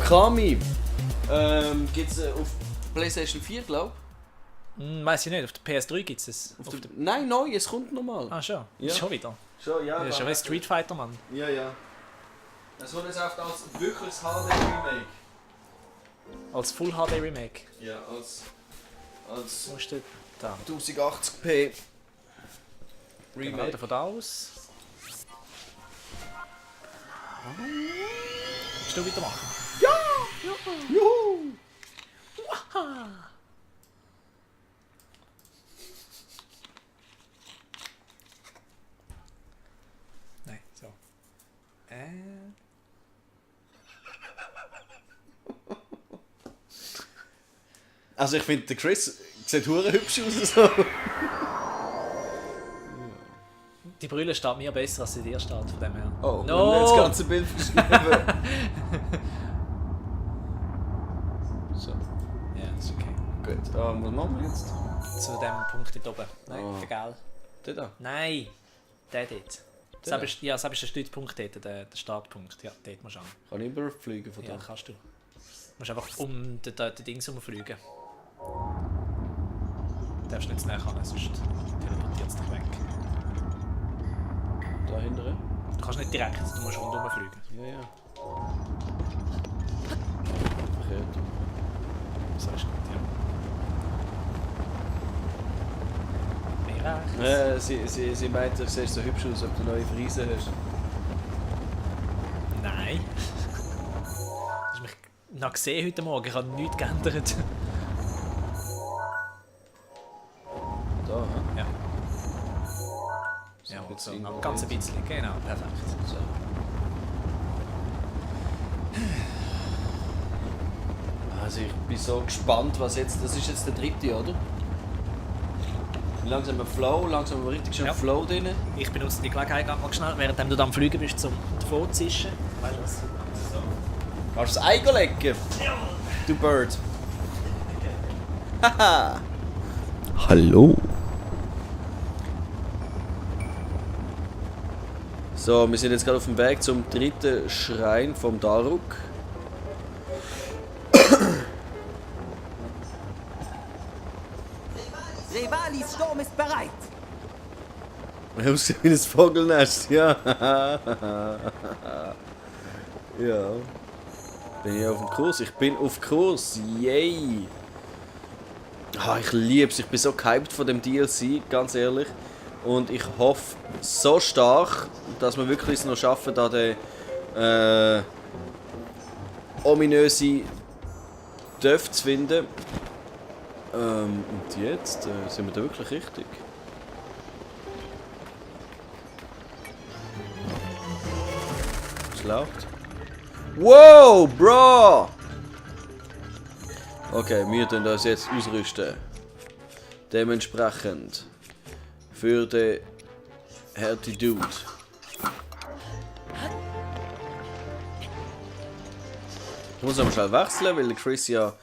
Okami. Gibt's auf PlayStation 4, glaube ich. Weiß ich nicht, auf der PS3 gibt es. Nein, neu, es kommt nochmal. Ah, schon? Ja. Schon wieder? Schon, ja. Ja, schon wie Street Fighter, Mann. Ja, ja. Es wird jetzt oft als wirkliches HD-Remake. Als Full HD Remake. Ja, als Wo ist der? Da. 1080p Remake. Remake. Von da aus. Willst du weitermachen? Juhu! Nein, so. Also ich finde, der Chris sieht hure hübsch aus. So. Die Brille steht mir besser als sie dir steht, von dem her. Oh, no! wir haben das ganze Bild verschieben. So, Ja, ist okay. gut. Was machen wir jetzt? Zu dem Punkt dort oben. Nein, Oh. egal. Der da? Nein, der dort. Der? Das ist der Stützpunkt dort, der Startpunkt. Ja, dort musst du an. Kann ich überfliegen von Ja, da? kannst du. Du musst einfach um den Dings herumfliegen. Du darfst nicht zu näher kommen, sonst teleportiert es dich weg. Da hinten? Du kannst nicht direkt, du musst rundherum fliegen. Ja, ja. Verkehrt. So ist gut, ja. Mehr rechts. Sie meint, du siehst so hübsch aus, ob du neue Friese hast. Nein. Du hast mich noch gesehen heute Morgen, ich habe nichts geändert. Da, hä? Ja. So, Ja, jetzt so, irgendwo noch ganz ein jetzt. bisschen, genau, perfekt. So. Also ich bin so gespannt, was jetzt... Das ist jetzt der dritte, oder? Langsam ein Flow, langsam richtig schön Ja. Flow drin. Ich benutze die Gelegenheit ganz mal schnell, während du am Fliegen bist, zum davon zu zischen. Weißt du was? So. Kannst du das Ei lecken? Du Bird. Haha. Hallo. So, wir sind jetzt gerade auf dem Weg zum dritten Schrein vom Daruk. Revalis Sturm ist bereit. Aussieht wie ein Vogelnest, ja. Ja. Bin ich auf dem Kurs? Ich bin auf Kurs, yay. Ah, ich lieb's, ich bin so gehypt von dem DLC, ganz ehrlich. Und ich hoffe so stark, dass wir wirklich es noch schaffen, da den ominöse Dörf zu finden. Und jetzt sind wir da wirklich richtig. Es läuft. Wow, Bro! Okay, wir tun das jetzt ausrüsten. Dementsprechend für den Härte Dude. Ich muss aber schnell wechseln, weil der Chris ja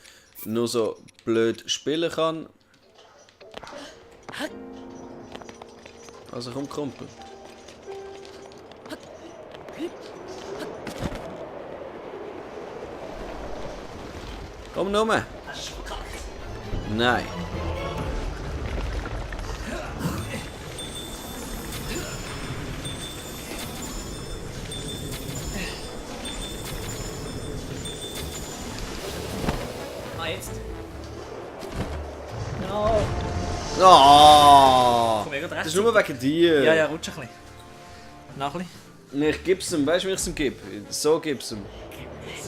nur so blöd spielen kann. Also komm, Kumpel. Komm nur. Nein. Ah, jetzt. No. Oh, Komm, ich grad das ist recht. nur wegen dir. Ja, ja, rutsch ein bisschen. Noch ein bisschen. Ich gib's ihm, weißt du, wie ich es ihm gebe? So gib's ihm.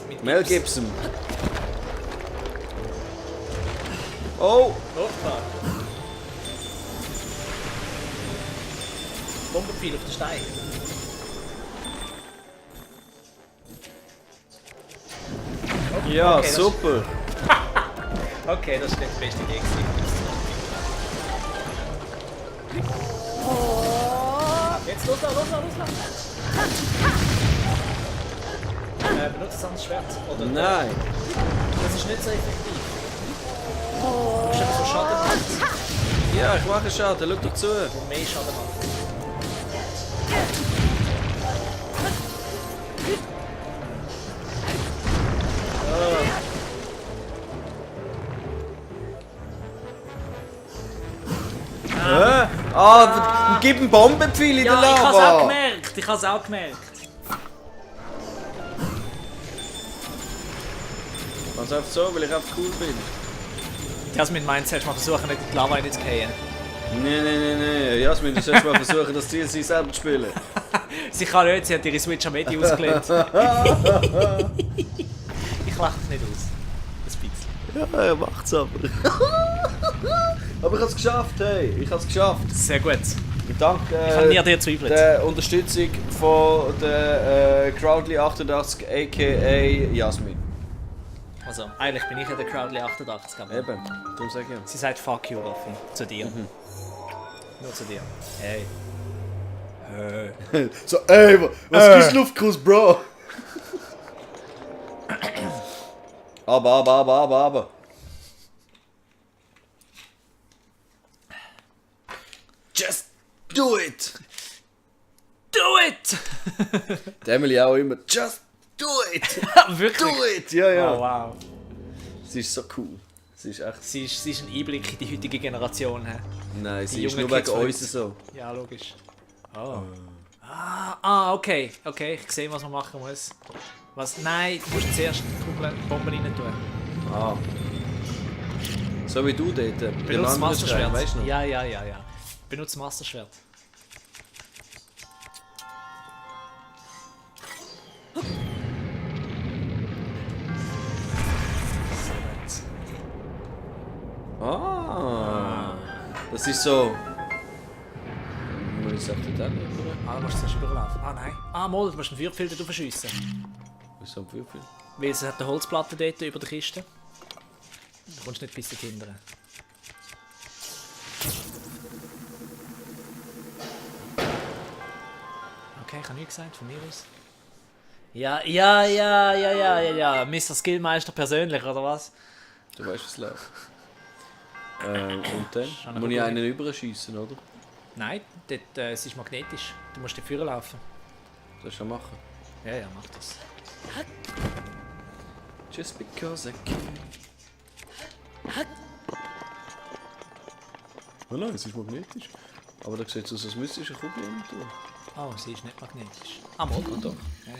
Mit Mel gib's ihm. Oh! Hoppa. Bombenpfeil auf den Stein. Ja, Okay, das- super! Okay, das ist nicht die beste Idee gewesen. Jetzt los, los, los, los! Benutzt es ans Schwert. Oder Nein! Das ist nicht so effektiv. Du musst einfach so Schaden machen, Ja, ich mache Schaden, schau doch zu! wo mehr Schaden macht. Ah, gib einen Bombenpfeil in der Ja, ich hab's auch Lava! gemerkt. Ich hab's auch gemerkt. Ganz einfach so, weil ich einfach cool bin. Jasmin meint, sollst du mal versuchen, nicht in die Lava reinzugehen. Nee. Jasmin, du sollst mal versuchen, das Ziel sie selber zu spielen. Sie kann nicht, sie hat ihre Switch am Medi ausgelegt. Ich lach dich nicht aus. Ein bisschen. Ja, er macht's aber. Aber ich hab's geschafft, hey. Ich hab's geschafft. Sehr gut. Ich danke Ich habe nie an dir gezweifelt. der Unterstützung von der Crowdly88 aka Jasmin. Also, eigentlich bin ich ja der Crowdly 88, aber Eben, darum sag ich. sie sagt fuck you, Raffi. Zu dir. Nur zu dir. Hey. So, ey, was ist Luftkuss, Bro? Aber. Just do it! Do it! Die Emily auch immer, just do it! Wirklich? Do it! Ja. Oh, wow. Sie ist so cool. Sie ist echt... Sie ist ein Einblick in die heutige Generation. He? Nein, sie Die ist jungen nur wegen Kids von uns heute. so. Ja, logisch. Oh. Okay. Ich sehe, was man machen muss. Was? Nein, du musst zuerst die Bomben rein tun. Ah. So wie du dort. bei dem Benutzt anderen Masterschwert. Stein, weißt du noch? Ja. Benutzt Masterschwert. Ah. Das ist so... Muss ich sagen, dann nicht, oder? Ah, du musst zuerst überlaufen. Ah, nein. Ah, mal, du musst einen Feuerfilter drauf schiessen. Wieso ein Würfel? Weil es hat eine Holzplatte dort über der Kiste. Du kommst nicht bis dahinter. Okay, ich habe nichts gesagt, von mir aus. Ja. Mr. Skillmeister persönlich, oder was? Du weißt, was läuft. Und dann? eine Muss ich gute einen überschiessen, oder? Nein, dort, es ist magnetisch. Du musst dort vorne laufen. Das schon machen. Ja, mach das. Just because I can. Oh nein, es ist magnetisch. Aber da sieht es aus, als müsstest du eine Kugel rein tun. Oh, sie ist nicht magnetisch. Ah, mal. Ah, doch. Ja.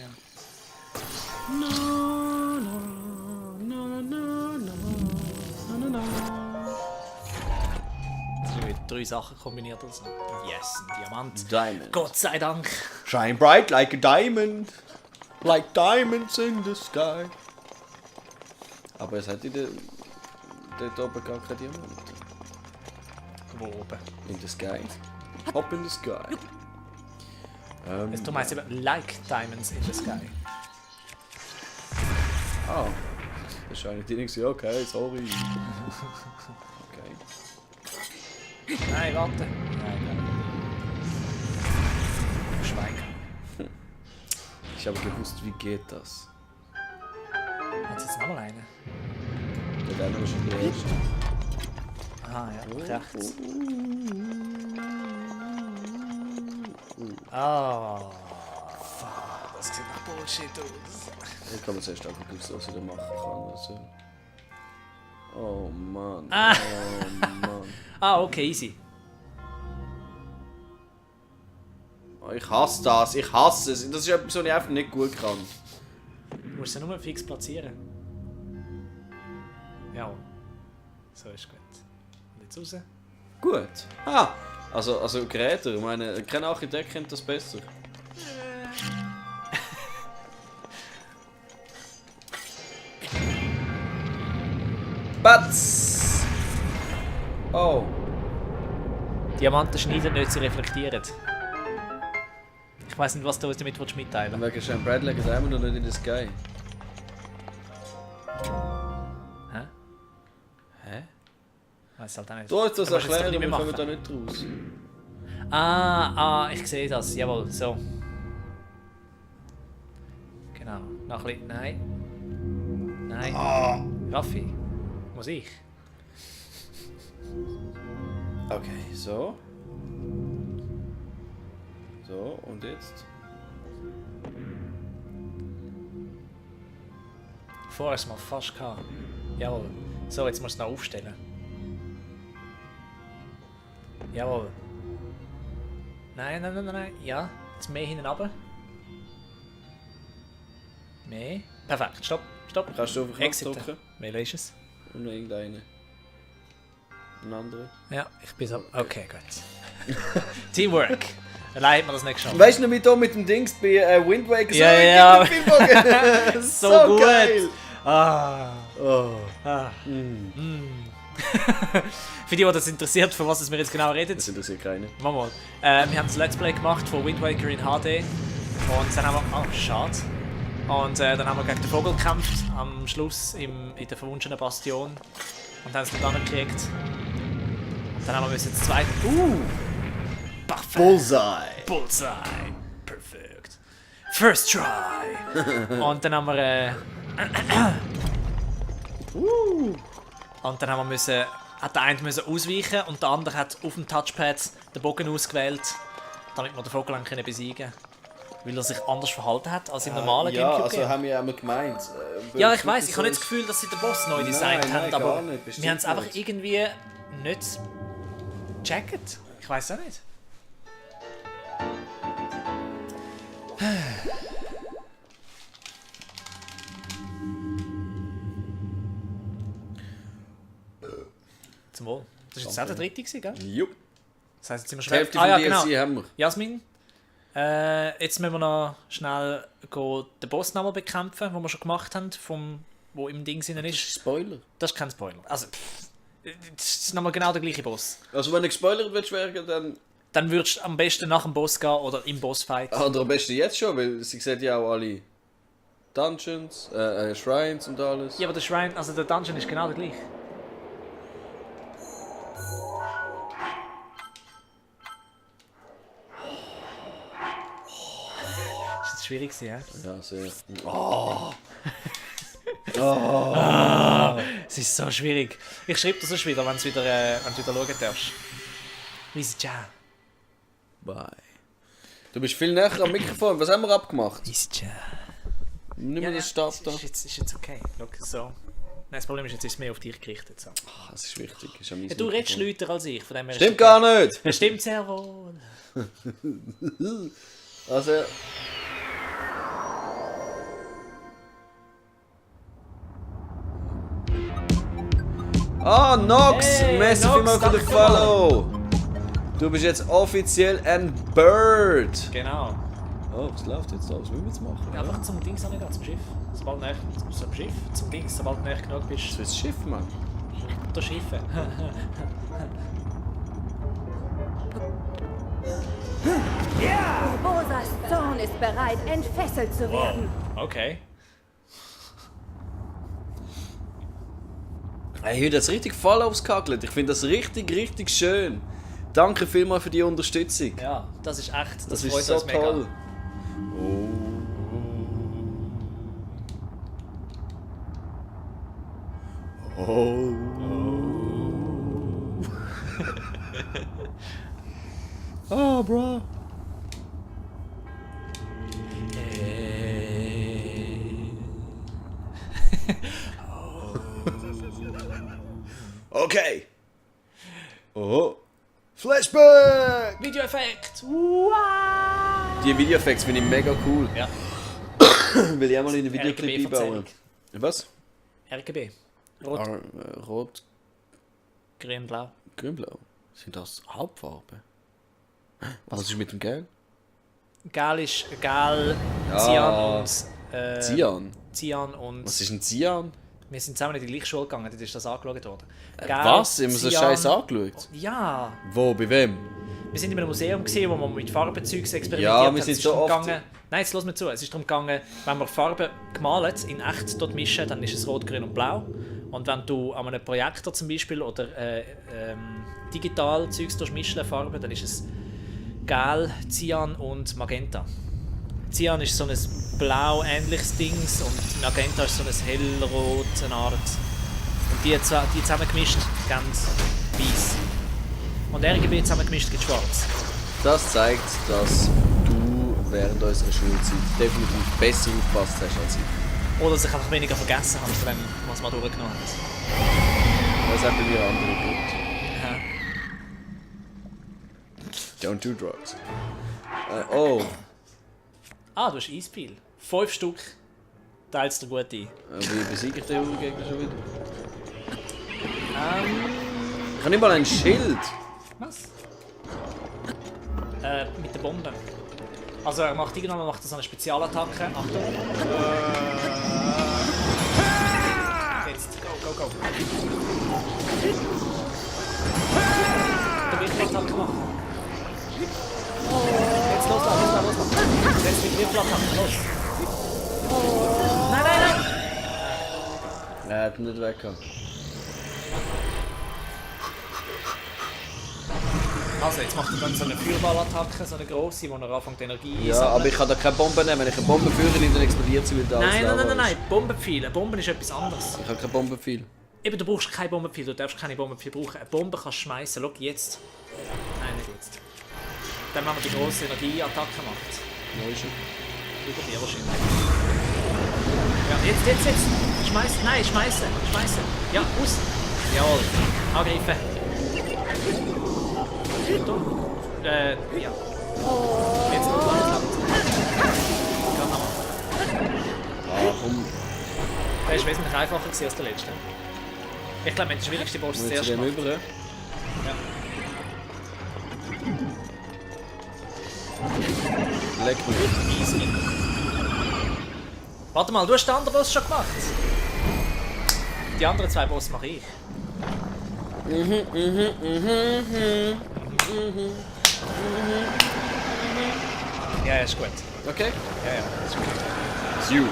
Jetzt sind wieder 3 Sachen kombiniert oder so. Yes, ein Diamant. Diamond. Gott sei Dank. Shine bright like a diamond. Like diamonds in the sky. Aber es hat dort oben gar keine Diamanten. Wo oben? In the sky. Hop in the sky. Du meinst eben like diamonds in the sky. Ah. Das ist eigentlich die nicht so, okay, sorry. Okay. Nein, warte. Nein. Schweigen. Ich habe gewusst, wie geht das. Hat es jetzt nochmal einen? Der andere ist der erste. Aha, ja, rechts. Oh. Fuck, das sieht nach Bullshit aus. Ich kann mir zuerst einfach gewusst, was ich da machen kann. Also. Oh Mann. Ah. Oh Mann. Ah, okay, easy. Oh, ich hasse das, ich hasse es. Das ist etwas, was ich einfach nicht gut kann. Du musst sie nur fix platzieren. Ja. So ist gut. Und jetzt raus. Gut. Ah, also Geräte. Ich meine, kein Architekt kennt das besser. Batz! Oh. Diamanten schneiden nicht, sie reflektieren. Ich weiss nicht, was du uns damit mitteilen willst. Wegen Sean Bradley geht einmal noch nicht in the sky. Hä? Hä? Weiss halt auch nicht. Du hast das Du musst jetzt erklären, doch wir nicht mehr kommen da machen. nicht raus. Ich sehe das. Jawohl, so. Genau. Noch ein bisschen. Nein. Nein. Raffi. Muss ich? Okay, so. So, und jetzt? Vorher mal fast gehabt. Jawohl. So, jetzt musst du noch aufstellen. Jawohl. Nein. Ja, jetzt mehr hinten runter. Mehr. Perfekt, stopp. Kannst du auf den Knopf Exit. drücken? Welcher ist es? Und noch irgendeinen. Ein anderer. Ja, ich bin so... Okay, gut. Teamwork. Allein hat man das nicht geschafft. Weißt du noch, wie da mit dem Dings bei Wind Waker Ja. so gut. geil! Oh. Für die das interessiert, von was es mir jetzt genau redet, Das interessiert keinen. mal. Wir haben das Let's Play gemacht von Wind Waker in HD. Und dann haben wir... Oh, schade. Und dann haben wir gegen den Vogel gekämpft, am Schluss in der verwunschenen Bastion. Und haben es nicht angekriegt. Und dann haben wir jetzt zweite... Perfekt. Bullseye. Perfekt. First try. Und dann haben wir... Und dann haben wir müssen... Hat der eine müssen ausweichen und der andere hat auf dem Touchpad den Bogen ausgewählt, damit wir den Vogel dann besiegen können. Weil er sich anders verhalten hat als im normalen Ja, Gamecube. also haben wir ja immer gemeint. Ja, ich weiss, ich habe nicht das Gefühl, dass sie den Boss neu designt Nein, haben, gar aber nicht, bestimmt wir haben es einfach nicht. irgendwie nicht gecheckt. Ich weiss auch nicht. Zum Wohl. Das war jetzt auch der dritte, gell? Jupp. Das heisst, jetzt sind wir Die schon Hälfte Ah ja, vom genau. DLC haben wir. Jasmin, jetzt müssen wir noch schnell den Boss nochmal bekämpfen, den wir schon gemacht haben, wo im Ding drin ist. Spoiler. Das ist kein Spoiler. Also, das ist nochmal genau der gleiche Boss. Also wenn du gespoilert willst werden, dann... Dann würdest du am besten nach dem Boss gehen oder im Bossfight. Oder am besten jetzt schon, weil sie sieht ja auch alle Dungeons, Shrines und alles. Ja, aber der Shrine, also der Dungeon ist genau der gleiche. Ist jetzt schwierig gewesen, ja? Ja, sehr. Es ist so schwierig. Ich schreibe das sonst wieder, wenn du wieder schauen darfst. Easy Jam. Bye. Du bist viel näher am Mikrofon. Was haben wir abgemacht? Easy Jam. Nimm mir den Stab da. Ist jetzt okay. Look, so. Nein, das Problem ist, jetzt ist es mehr auf dich gerichtet. So. Das ist wichtig. Ist ja mein Ja, du redest Mikrofon. lauter als ich. Von dem her ist Stimmt es okay. gar nicht! Das stimmt sehr wohl. Also... Ah, Nox! Hey, Merci Nox, vielmals für den danke mal. Follow! Du bist jetzt offiziell ein Bird! Genau. Oh, was läuft jetzt da? Was müssen wir jetzt machen? Einfach zum Dings angehen, zum Schiff. Sobald du näher, zum Schiff, zum Dings, sobald du näher genug bist. Das ist das Schiff, Mann. Der Schiffe. Urbosas Zorn ist bereit, entfesselt zu werden. Okay. Hey, heute hat es richtig Follows gehackelt. Ich finde das richtig, richtig schön. Danke vielmals für die Unterstützung. Ja, das ist echt. Das freut ist so uns mega. toll. Oh. Oh, bro. Okay. Oh. Flashback! Videoeffekt! Wow! Die Videoeffekte finde ich mega cool. Ja, Will ich auch mal in einen Videoclip RGB-Verzerrung. einbauen. Was? RGB. Rot, Rot, grün, blau. grün-blau. Sind das Hauptfarben? Was ist mit dem Gelb? Gel ist Gel, Ja. Cyan und... Cyan? Cyan und... Was ist ein Cyan? Wir sind zusammen in die gleiche Schule gegangen, dort ist das angeschaut worden. Gel, Was? Haben wir so Cyan- Scheiß angeschaut? Ja! Wo? Bei wem? Wir sind in einem Museum, gewesen, wo man mit Farbenzeugs experimentiert Ja, hat. wir Es sind ist so darum oft- gegangen, nein, jetzt lass mir zu. Es ist darum gegangen, wenn wir Farben gemalt in echt dort mischen, dann ist es rot, grün und blau. Und wenn du an einem Projektor zum Beispiel oder digital Zeugs mischen, Farben, dann ist es Gel, Cyan und Magenta. Cyan ist so ein blau-ähnliches Dings und Magenta ist so ein hellrot, eine Art. Und die zusammen gemischt, ganz weiß. Und RGB zusammen gemischt gibt schwarz. Das zeigt, dass du während unserer Schulzeit definitiv besser aufgepasst hast als ich. Oder sich einfach weniger vergessen haben von dem, was man durchgenommen hat. Das hat bei mir andere Gründe. Don't do drugs. Oh. Ah, du hast Eispil. 5 Stück. Teilst du gut ein. Wie besiege ich den Gegner schon wieder? Ich habe nicht mal ein Schild. Was? Mit der Bombe. Also er macht irgendwann macht er so eine Spezialattacke. Achtung. Jetzt, go. Der Wirbelattacke machen. Jetzt los. Jetzt mit Wirbelattacke, los. Nein! Er hat ihn nicht weg. Also jetzt macht er dann so eine Feuerballattacke, so eine grosse, wo er anfängt Energie Ja, einsammeln. aber ich kann da keine Bombe nehmen. Wenn ich eine Bombe führe, dann explodiert sie wieder alles. Nein, Bombenpfeile. Bomben ist etwas anderes. Ich habe keine Bombe viel. Eben, du brauchst keine Bombenpfeile, du darfst keine Bombenpfeile brauchen. Eine Bombe kannst du schmeißen. Schau, jetzt. Nein, nicht jetzt. Dann, wenn man die grosse Energieattacke macht. Wo ist er? Über dir wahrscheinlich. Ja, jetzt. Schmeißen. Ja, aus. Jawohl. Angreifen. Ja. Jetzt noch lang. Gerade nochmal. Ah, komm. Der ist wesentlich einfacher gewesen als der letzte. Ich glaube, wenn der schwierigste Boss Muss zuerst zu dem macht. über. Ja. Leck mich. Easy. Warte mal, du hast den anderen Boss schon gemacht. Die anderen 2 Boss mache ich. Ja, ist gut. Okay. Ja, ist gut. You.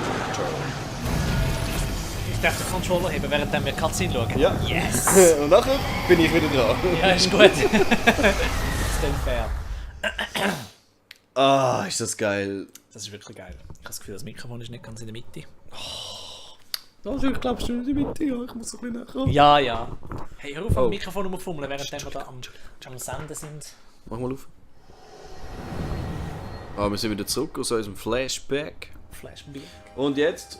Ich darf den Controller heben, während wir Cutscene schauen. Ja. Yes! Und nachher bin ich wieder dran. Ja, ist gut. Das ist dann fair. Ah, ist das geil. Das ist wirklich geil. Ich habe das Gefühl, das Mikrofon ist nicht ganz in der Mitte. Also, ich glaube, du in die Mitte. Ja, ich muss ein bisschen nachher. Ja. Hey, hör auf am Oh. Mikrofon rumfummeln, während wir da am Senden sind. Mach mal auf. Ah, wir sind wieder zurück aus unserem Flashback. Flashback. Und jetzt?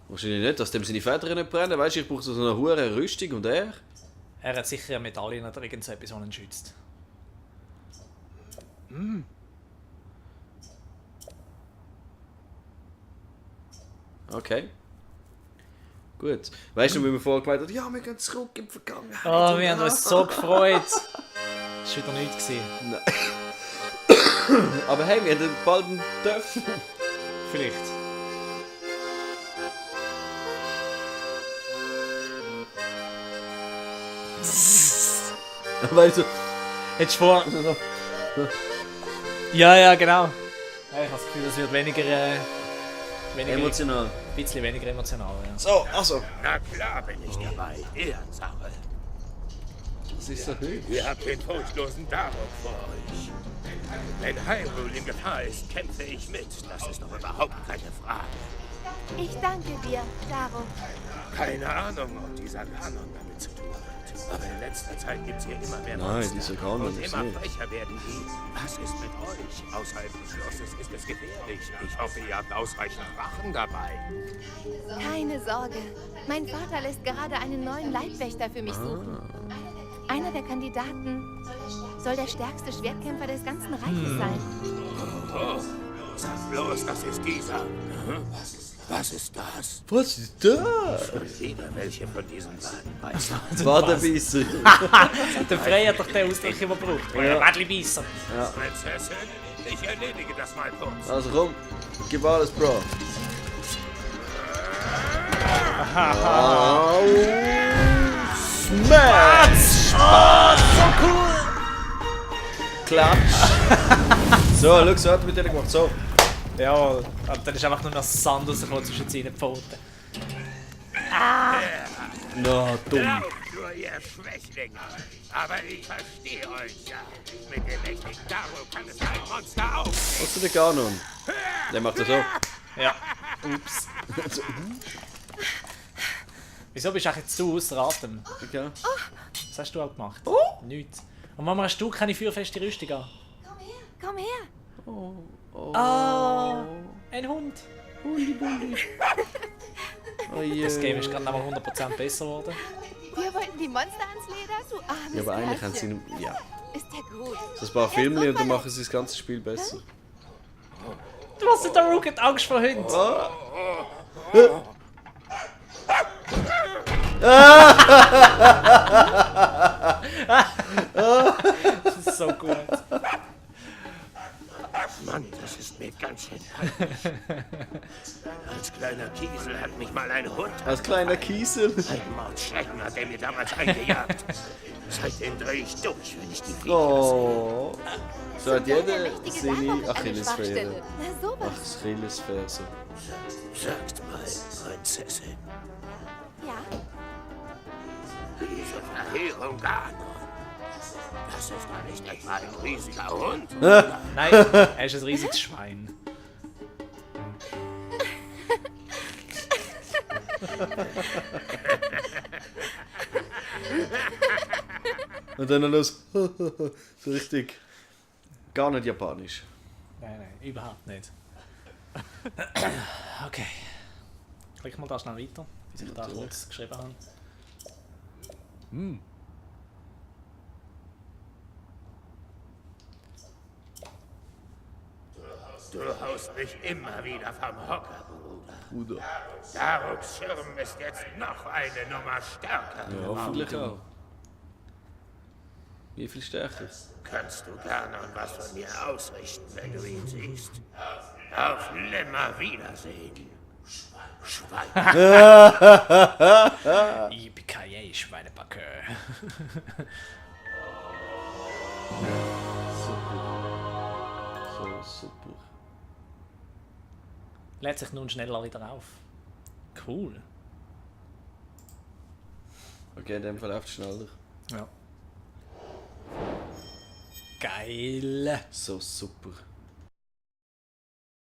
Wahrscheinlich nicht, dass dem seine Federn nicht brennen. Weißt du, ich brauche so eine hohe Rüstung und er? Er hat sicher eine Medaille oder irgend so etwas, was ihn schützt. Okay. Gut. Weißt du, wie wir vorher gemeint haben, ja, wir gehen zurück in die Vergangenheit. Oh, wir haben uns so gefreut. Das war wieder nichts. Nein. Aber hey, wir haben bald einen Töff. Vielleicht. Weißt du, Hättest du vor... Ja, genau. Ja, ich habe das Gefühl, das wird weniger emotional. ein bisschen weniger emotional. Ja. So, also. Na klar bin ich dabei. Ehrensache. Das ist so hübsch. Ihr habt den furchtlosen Darok vor euch. Wenn Hyrule in Gefahr ist, kämpfe ich mit. Das ist doch überhaupt keine Frage. Ich danke dir, Daro. Keine Ahnung, ob dieser Kanon damit zu tun hat. Aber in letzter Zeit gibt es hier immer mehr Nein, Monster. dieser Kanon Und ist immer nicht. frecher werden die. Was ist mit euch? Außerhalb des Schlosses ist es gefährlich. Ich hoffe, ihr habt ausreichend Wachen dabei. Keine Sorge. Mein Vater lässt gerade einen neuen Leibwächter für mich suchen. Einer der Kandidaten soll der stärkste Schwertkämpfer des ganzen Reiches sein. Oh, sag bloß, das ist dieser. Was ist das? Was ist das? Wieder welche von diesen Wadenbeißern. Wadenbeisser. Der Frey hat doch den Ausdruck immer gebraucht. Ja. Wädli-Beisser. Prinzessin, ich erledige das mal kurz. Also komm, gib alles, Bro. Smash! Oh, so cool! Klatsch! So, schau, so hat er mit denen gemacht. So. Jawohl. Und dann ist einfach nur noch Sand rausgekommen zwischen seinen Pfoten. Na, dumm. Glaubt nur, ihr Schwächlinge. Aber ich verstehe euch ja. Mit dem mächtigen Daro kann es ein Monster auch. Was du der Ganon? Der macht das so. Ja. Ups. Wieso bist du eigentlich jetzt außer Atem? Okay. Was hast du auch gemacht? Nichts. Und Mama, hast du keine feuerfeste Rüstung an? Komm her. Oh, ein Hund. Oh je. Das Game ist gerade nochmal 100% besser geworden. Wir wollten die Monster ans Leder, du armes Ja, aber eigentlich haben Kerlchen. sie... Ja. Ist ja gut. So ein paar Filme und dann machen sie das ganze Spiel besser. Du hast in der Rocket Angst vor Hunden. Das ist so gut. Mann, das ist mir ganz schön peinlich. Als kleiner Kiesel hat mich mal ein Hund Als kleiner Kiesel. Ein Mordschrecken hat er mir damals eingejagt. Seitdem drehe ich durch, wenn ich die Viecher Oh. So hat Sogar der jeder mächtige seine Davok hat eine Achillesferse. Schwachstelle. Na sowas. Achillesferse. sehe. Sagt mal, Prinzessin, Ja, diese Verheerung Ganon, das ist doch nicht etwa ein riesiger Hund. Nein, er ist ein riesiges Schwein. Und dann noch das so richtig gar nicht japanisch. Nein, überhaupt nicht. Okay. Klick mal da schnell weiter, bis ich da kurz geschrieben habe. Du haust mich immer wieder vom Hocker, Bruder. Bruder. Daruks Schirm ist jetzt noch eine Nummer stärker. Ja, hoffentlich auch. Wie viel stärker? Kannst du Ganon was von mir ausrichten, wenn du ihn siehst? Auf Nimmerwiedersehen. Schwein. Yippie Schweinebacke. Super. So super. Lädt sich nun schneller wieder auf. Cool. Okay, in dem Fall läuft es schneller. Ja. Geil. So super.